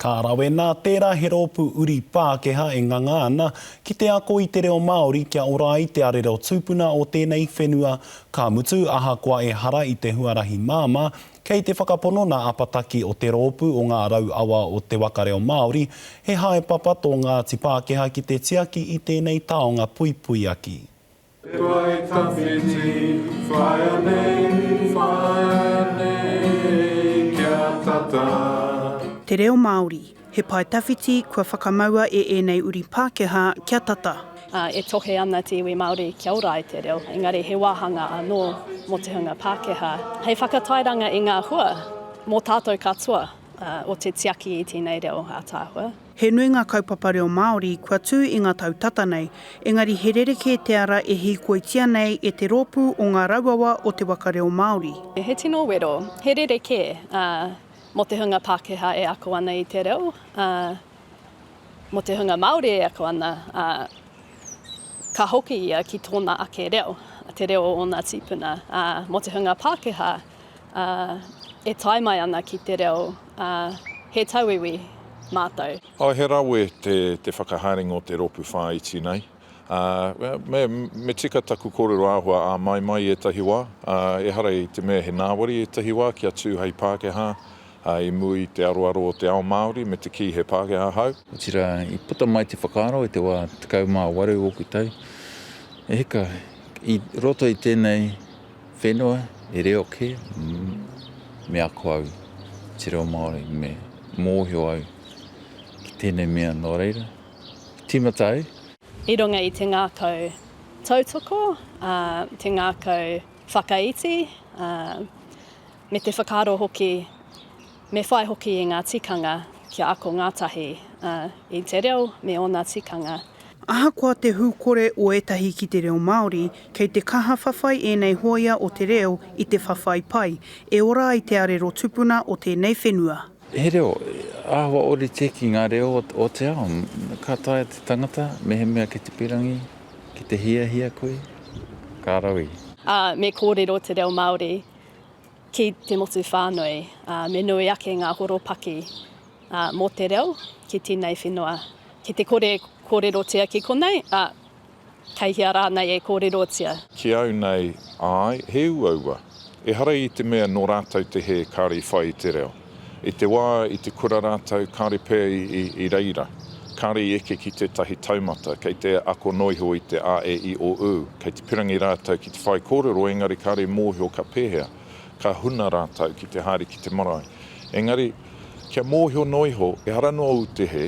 Ka rawe nā tērā he rōpū uri Pākehā e nganga ana ki te ako i te reo Māori kia ora ai te arero tūpuna o tēnei whenua, ka mutu ahakoa ehara i te huarahi māmā, kei te whakapono nā apataki o te rōpū o ngā Rauawa o te Waka Reo Māori, he haepapa tō Ngāti Pākehā ki te tiaki i tēnei taonga puipuiaki. Te pae tawhiti, whaia nei, whaia nei kia tata. Te reo Māori, he pae tawhiti kua whakamaua e ēnei uri Pākehā kia tata. E tohe ana te iwi Māori kia ora ai te reo, engari he wāhanga anō mō te hunga Pākehā hei whakatairanga i ngā hua mō tātou katoa o te tiaki i tēnei reo ātaahua. He nui ngā kaupapa reo Māori kua tū i ngā tau tata nei, engari he rerekē te ara e hīkoitia nei e te rōpū o ngā rauawa o te waka reo Māori. He tino wero, he rerekē, ā, mō te hunga Pākehā e ako ana i te reo, ā, mō te hunga Māori e ako ana, ā, ka hoki ia ki tōna ake reo, te reo o ōna tīpuna, ā, mō te hunga Pākehā, ā, e tae mai ana ki te reo, ā, he tauiwi mātou. Oh, he rawe te, te whakahaerenga o te rōpū whāiti nei. Ā, me, me tika taku kōrero āhua āmaimai i ētahi wā. Ā, ehara i te mea he nāwari ētahi wā kia tū hei Pākehā, ā, i mua i te aroaro o te ao Māori me te kī he Pākehā ahau. Otirā, i puta mai te whakaaro i te wā 18 ōku tau, e hika, i roto i tēnei Whenua, he reo kē, me ako au te reo Māori, me mōhio au ki tēnei mea, nō reira, tīmata au. I runga i te ngākau tautoko, te ngākau whakaiti, me te whakaaro hoki me whai hoki i ngā tikanga kia ako ngātahi i te reo me ōna tikanga. Ahakoa te hūkore o ētahi ki te reo Māori, kei te kaha whawhai ēnei hōia o te reo i te whawhai pai, e ora ai te arero tupuna o tēnei whenua. He reo āhua ōrite ki ngā reo o te ao. Ka taea te tangata, mehemea kei te pirangi, ki te hiahia koe, ka rawe. Ā, me kōrero te reo Māori ki te motu whānui, ā, me nui ake ngā horopaki, ā, mō te reo ki tēnei whenua. Ki te kore kōrerotia ki konei, ā, kei hea rānei e kōrerotia. Ki au nei, āe, he uaua. Ehara i te mea nō rātou te hē kāore i whai i te reo. I te wā i te kura rātou kāore pea i reira, kāore i eke ki tētahi taumata, kei te ako noa iho i te a, e, i, o, u. Kei te pirangi rātou ki te whai kōrero engari kāore i mōhio ka pēhea. Ka huna rātou ki te haere ki te marae. Engari, kia mōhio noa iho, ehara noa u te hē,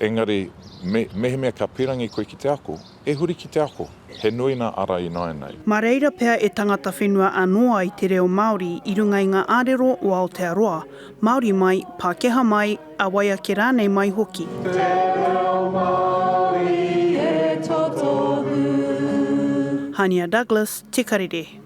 engari me, mehemea ka pirangi koe ki te ako, E huri ki te ako, he nui nā ara ināianei. Mā reira pea e tangata whenua anō ai te reo Māori i runga i ngā ārero o Aotearoa, Māori mai, Pākehā mai, a wai ake rānei mai hoki. Te reo Māori e totohu. Hania Douglas, Te Karere.